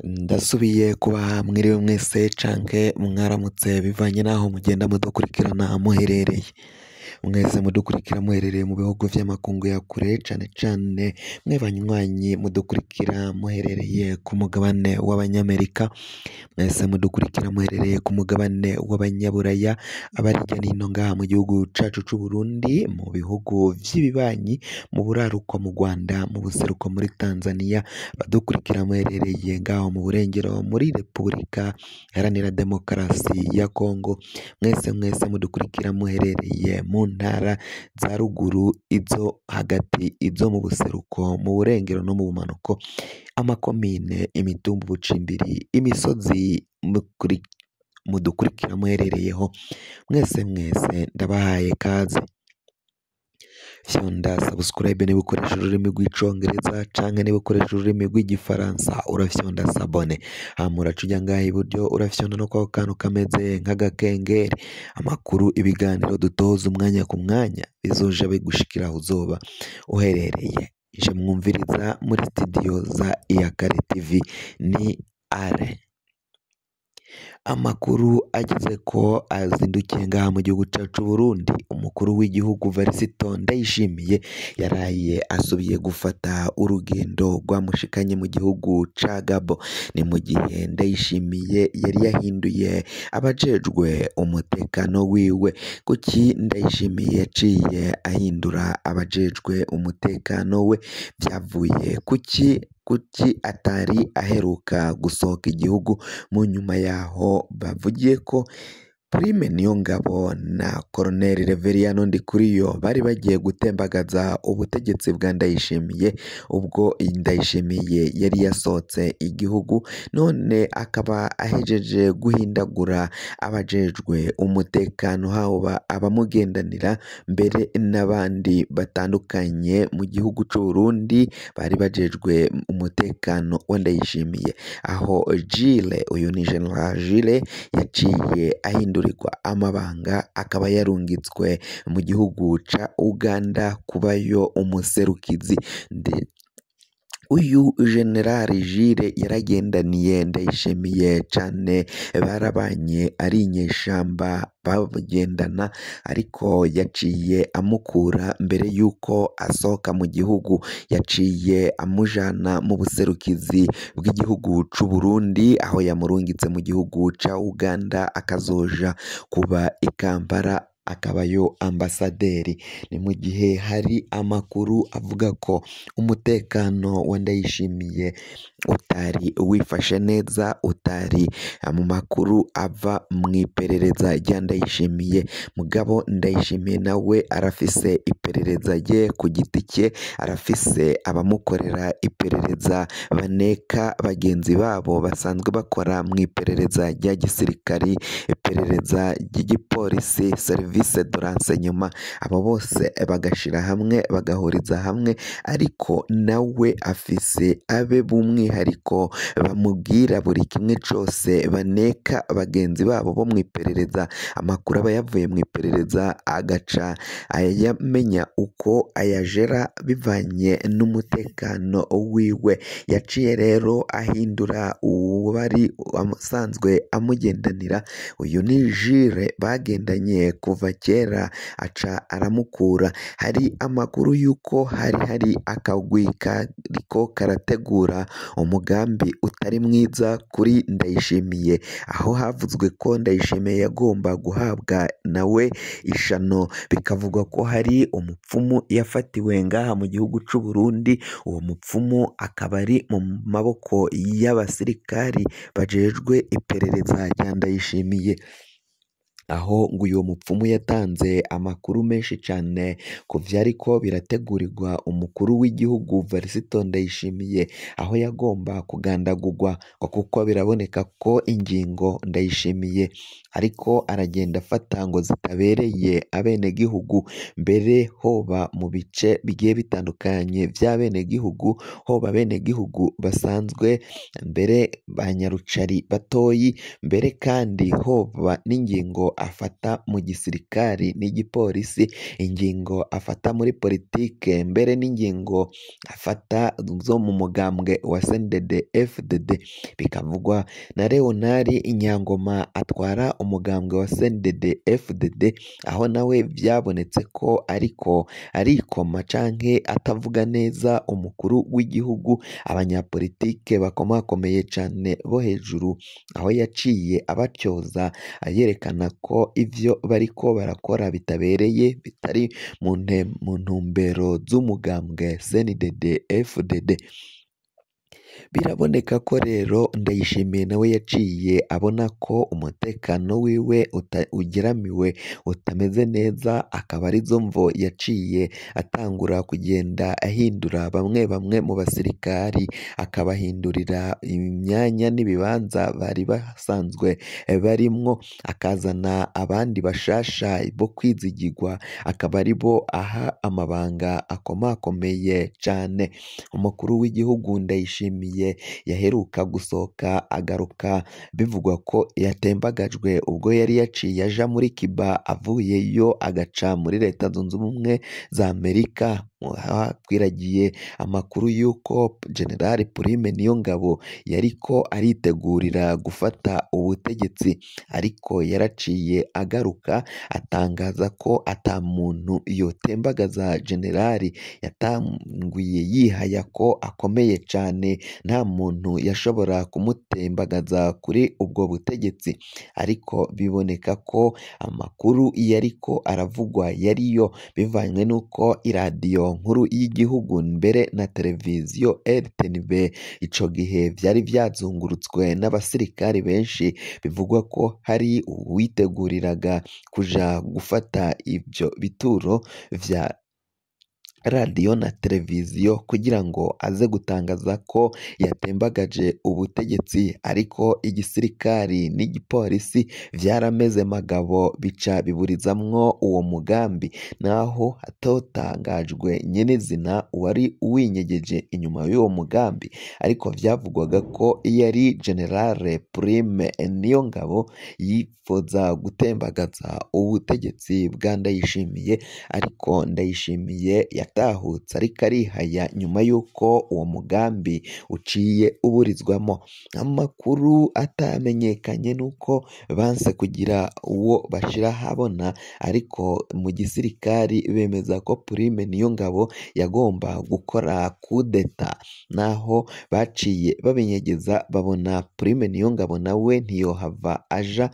Ndasubiye kuba mwiriwe mwese canke mwaramutse bivanye n'aho mugenda mudukurikirana muherereye. Mwese mudukurikira muherereye mu bihugu vy'amakungu ya kure, cane cane mwe banywanyi mudukurikira muherereye ku mugabane w'abanyamerika, mwese mudukurikira muherereye ku mugabane w'abanyaburaya, abari hirya no hino ngaha mu gihugu cacu c'Uburundi, mu bihugu vy'ibibanyi, mu buraruko mu Rwanda, mu buseruko muri Tanzania, abadukurikira muherereye ngaho mu burengero muri Repubulika Iharanira Demokarasi ya Kongo, mwese mwese mudukurikira muherereye mu ntara za ruguru, izo hagati, izo mu buseruko, mu burengero no mu bumanuko, amakomine, imitumba, ubucimbiri, imisozi mudukurikira muherereyeho, mwese mwese ndabahaye kaze. Fyonda subscribe niba ukoresha ururimi rw'icongereza canke niba ukoresha ururimi rw'igifaransa urafyonda s'abonner, hama uraca uja ngaha iburyo urafyonda no kwako kantu kameze nk'agakengeri. Amakuru, ibiganiro dutoza umwanya ku mwanya bizoja bigushikira aho uzoba uherereye. Ije mwumviriza muri studio za Iyakare TV ni Are. Amakuru ageze ko azindukiye ngaha mu gihugu cacu c'Uburundi, umukuru w'igihugu Varisito Ndayishimiye yaraye asubiye gufata urugendo rwamushikanye mu gihugu ca Gabo. Ni mu gihe Ndayishimiye yari yahinduye abajejwe umutekano wiwe. Kuki Ndayishimiye yaciye ahindura abajejwe umutekano we? Vyavuye kuki? Kuki atari aheruka gusohoka igihugu? Mu nyuma yaho bavugiye ko Prime Niyongabo na Colonel Reveriyano Ndikuriyo bari bagiye gutembagaza ubutegetsi bwa Ndayishimiye, ubwo Ndayishimiye yari yasohotse igihugu, none akaba ahejeje guhindagura abajejwe umutekano, haba abamugendanira mbere n'abandi batandukanye mu gihugu c'Uburundi bari bajejwe umutekano wa Ndayishimiye. Aho Jile, uyu ni General Jile, yaciye ahindurirwa amabanga akaba yarungitswe mu gihugu ca Uganda kubayo umuserukizi. Uyu General Jile yaragendaniye Ndayishimiye cane, barabanye ari inyeshamba bagendana, ariko yaciye amukura mbere yuko asohoka mu gihugu, yaciye amujana mu buserukizi bw'igihugu c'Uburundi, aho yamurungitse mu gihugu ca Uganda akazoja kuba i Kampala akabayo ambasaderi. Ni mu gihe hari amakuru avuga ko umutekano wa Ndayishimiye utari wifashe neza, utari mu makuru ava mu iperereza rya Ndayishimiye. Mugabo Ndayishimiye nawe arafise iperereza rye ku giti cye, arafise abamukorera iperereza baneka bagenzi babo basanzwe bakora mu iperereza rya gisirikari, iperereza ry'igipolisi, service de renseignement, abo bose bagashira hamwe bagahuriza hamwe, ariko nawe afise abe b'umwihariko bamubwira buri kimwe cose, baneka bagenzi babo bo mu iperereza. Amakuru aba yavuye mu iperereza agaca ayamenya uko ayajera bivanye n'umutekano wiwe. Yaciye rero ahindura uwari asanzwe amugendanira, uyu ni Jile bagendanye kuva kera, aca aramukura. Hari amakuru yuko hari akagwi kariko karategura umugambi utari mwiza kuri Ndayishimiye, aho havuzwe ko Ndayishimiye yagomba guhabwa nawe ishano, bikavugwa ko hari umupfumu yafatiwe ngaha mu gihugu c'Uburundi. Uwo mupfumu akaba ari mu maboko y'abasirikari bajejwe iperereza rya Ndayishimiye, aho ngo uyu mupfumu yatanze amakuru menshi cane ku vyariko birategurirwa umukuru w'igihugu Varisito Ndayishimiye, aho yagomba kugandagurwa, kuko biraboneka ko ingingo Ndayishimiye ariko aragenda afata ngo zitabereye abenegihugu, mbere hoba mu bice bigiye bitandukanye vy'abenegihugu, hoba abenegihugu basanzwe, mbere ba nyarucari batoyi, mbere kandi hoba n'ingingo afata mu gisirikari n'igipolisi, ingingo afata muri politike, mbere n'ingingo afata zo mu mugambwe wa CNDD FDD. Bikavugwa na Leonard Nyangoma atwara umugambwe wa CNDD FDD, aho nawe vyabonetse ko ariko arikoma canke atavuga neza umukuru w'igihugu, abanyapolitike bakomakomeye cane bo hejuru, aho yaciye abatyoza ayerekana ko ivyo bariko barakora bitabereye, bitari mu ntumbero z'umugambwe CNDD FDD. Biraboneka ko rero Ndayishimiye nawe yaciye abona ko umutekano wiwe ugeramiwe, utameze neza, akaba arizo mvo yaciye atangura kugenda ahindura bamwe bamwe mu basirikari, akabahindurira imyanya n'ibibanza bari basanzwe barimwo, akazana abandi bashasha bo kwizigirwa, akaba aribo aha amabanga akomakomeye cane. Umukuru w'igihugu Ndayishimiye yaheruka gusohoka agaruka bivugwa ko yatembagajwe ubwo yari yaciye aja muri Cuba, avuyeyo agaca muri Leta Zunze Ubumwe za Amerika. Hakwiragiye amakuru y'uko General Prime Niyongabo yariko aritegurira gufata ubutegetsi, ariko yaraciye agaruka atangaza ko ata muntu yotembagaza General. Yatanguye yihaya ko akomeye cane, nta muntu yashobora kumutembagaza kuri ubwo butegetsi, ariko biboneka ko amakuru yariko aravugwa yariyo, bivanywe n'uko iradiyo nkuru y'igihugu mbere na televiziyo RTNB ico gihe vyari vyazungurutswe n'abasirikari benshi, bivugwa ko hari uwiteguriraga kuja gufata ivyo bituro vya radiyo na televiziyo kugira ngo aze gutangaza ko yatembagaje ubutegetsi, ariko igisirikari n'igipolisi vyarameze magabo bica biburizamwo uwo mugambi, naho hatotangajwe nyenezina uwari uwinyegeje inyuma y'uwo mugambi, ariko vyavugwaga ko yari General Prime Niyongabo yifuza gutembagaza ubutegetsi bwa Ndayishimiye, ariko Ndayishimiye yatahutse ariko arihaya nyuma y'uko uwo mugambi uciye uburizwamo. Amakuru atamenyekanye nuko banse kugira uwo bashira habona, ariko mu gisirikari bemeza ko Prime Niyongabo yagomba gukora kudeta, naho baciye babinyegeza babona Prime Niyongabo nawe ntiyohava aja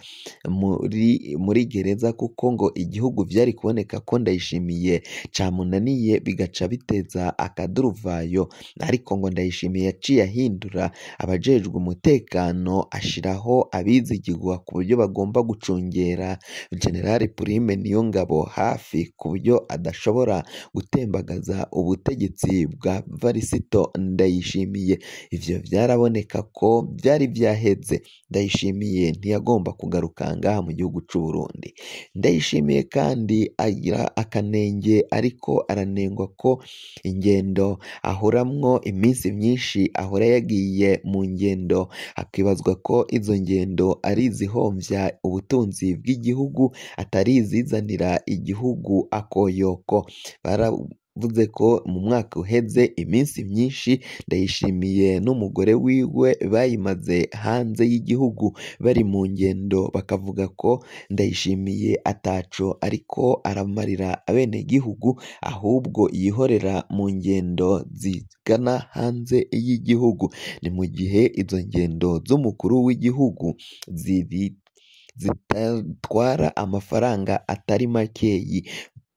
muri gereza, kuko ngo igihugu vyari kuboneka ko Ndayishimiye camunaniye bigaca biteza akaduruvayo. Ariko ngo Ndayishimiye yaciye ahindura abajejwe umutekano, ashiraho abizigirwa ku buryo bagomba gucungera General Prime Niyongabo hafi, ku buryo adashobora gutembagaza ubutegetsi bwa Varisito Ndayishimiye. Ivyo vyaraboneka ko vyari vyaheze, Ndayishimiye ntiyagomba kugaruka ngaha mu gihugu c'u Burundi. Ndayishimiye kandi agira akanenge, ariko aranengwa ko ingendo ahoramwo iminsi myinshi ahora yagiye mu ngendo, hakibazwa ko izo ngendo ari izihomvya ubutunzi bw'igihugu, atari izizanira igihugu akoyoko. Baravuze ko mu mwaka uheze iminsi myinshi Ndayishimiye n'umugore wiwe bayimaze hanze y'igihugu bari mu ngendo, bakavuga ko Ndayishimiye ataco ariko aramarira abenegihugu, ahubwo yihorera mu ngendo zigana hanze y'igihugu. Ni mu gihe izo ngendo z'umukuru w'igihugu zitatwara amafaranga atari makeyi.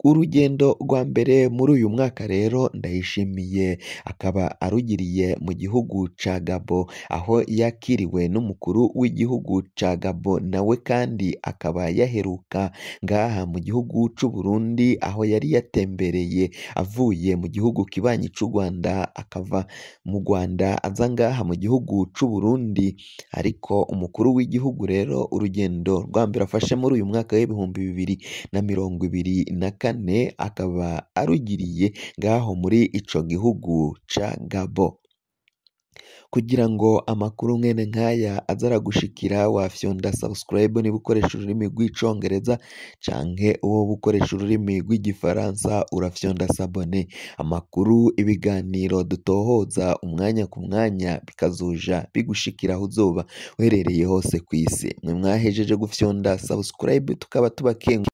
Urugendo rwa mbere muri uyu mwaka rero Ndayishimiye akaba arugiriye mu gihugu ca Gabo, aho yakiriwe n'umukuru w'igihugu ca Gabo, nawe kandi akaba yaheruka ngaha mu gihugu c'u Burundi, aho yari yatembereye avuye mu gihugu kibanyi c'u Rwanda, akava mu Rwanda aza ngaha mu gihugu c'u Burundi. Ariko umukuru w'igihugu rero urugendo rwa mbere afashe muri uyu mwaka w'2024 akaba arugiriye ngaho muri ico gihugu ca Gabo. Kugira ngo amakuru mwene nkaya aze aragushikira, wafyonda subscribe niba ukoresha ururimi rw'icongereza, canke uwo ukoresha ururimi rw'igifaransa urafyonda s'abonner. Amakuru, ibiganiro dutohoza umwanya ku mwanya bikazoja bigushikira aho uzoba uherereye hose kw'isi. Mwe mwahejeje gufyonda subscribe tukaba tubakengurukiye.